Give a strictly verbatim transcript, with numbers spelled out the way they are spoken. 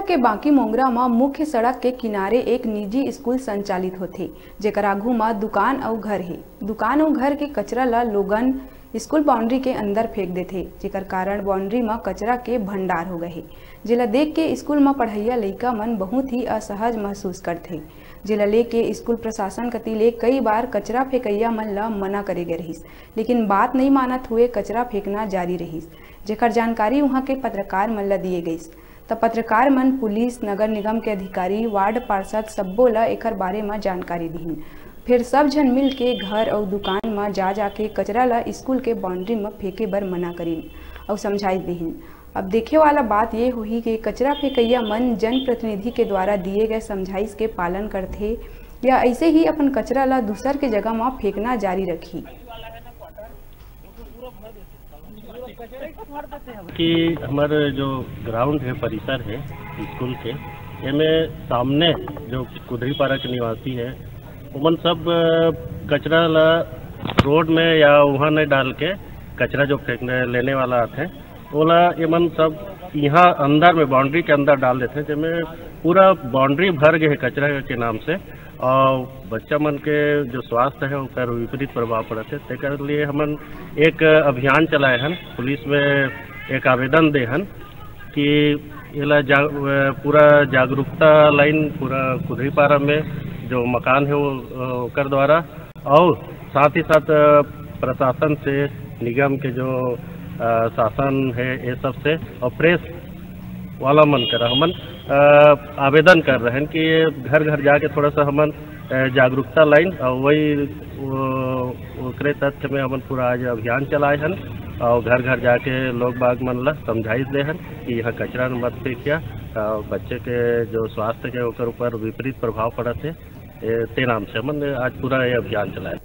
के बांकी मोंगरा म मुख्य सड़क के किनारे एक निजी स्कूल संचालित होथे, जेकर आघू म दुकान अउ घर हे। दुकान अउ घर के कचरा ल लोगन स्कूल बाउंड्री के अंदर फेंक देथे, जेकर कारण बाउंड्री म कचरा के भंडार हो गए हे, जेला देख के स्कूल म पढ़इया लइका मन बहुत ही असहज महसूस करथे, जेला लेके स्कूल प्रशासन कति ले कई बार कचरा फेंकइया मन ल मना करे गए रहिस, लेकिन बात नइ मानत हुए कचरा फेंकना जारी रहिस, जेकर जानकारी उहां के पत्रकार मन ल दिए गइस। त पत्रकार मन पुलिस, नगर निगम के अधिकारी, वार्ड पार्षद सब्बो ल एखर बारे म जानकारी दिहिन। फेर सब झन मिल के घर अउ दुकान म जा जाके कचरा ल स्कूल के बाउंड्री म फेंके बर मना करिन अउ समझाइश दिहिन। अब देखे वाला बात ये होही कि कचरा फेंकइया मन जनप्रतिनिधि के द्वारा दिए गए समझाइश के पालन करथे या ऐसे ही अपन कचरा ल दूसर के जगह म फेंकना जारी रखही। कि हमर जो ग्राउंड है, परिसर है स्कूल के, एमे सामने जो कुधरीपारा के निवासी है, उमन सब अ, कचरा ला रोड में या वहाँ नहीं डाल के, कचरा जो फेंकने लेने वाला आथे, ओला एमन सब यहाँ अंदर में, बाउंड्री के अंदर डाल देथे, जेमे पूरा बाउंड्री भर गए है कचरा के नाम से। और बच्चा मन के जो स्वास्थ्य है, ओकर विपरीत प्रभाव पड़त है। तेकर लिए हमन एक अभियान चलाए हन, पुलिस में एक आवेदन दे हन कि एला जा, पूरा जागरूकता लाइन पूरा कुधरीपारा में जो मकान है, वो ओकर द्वारा, और साथ ही साथ प्रशासन से, निगम के जो अ, शासन है, ये सब से और प्रेस वाला मन करा हमन अ, आवेदन कर रहे हैं कि ये घर घर जाके थोड़ा सा हमन अ, जागरूकता लाइन और वही वो, ओकरे तथ्य में हमन पूरा आज अभियान चलाए हन और घर घर जाके लोग बाग मन ला समझाइश दे हन कि यहाँ कचरा मत फेंकिया, अ, बच्चे के जो स्वास्थ्य के ओकर ऊपर विपरीत प्रभाव पड़त है। ए, ते नाम से हमन आज पूरा ये अभियान चलाए।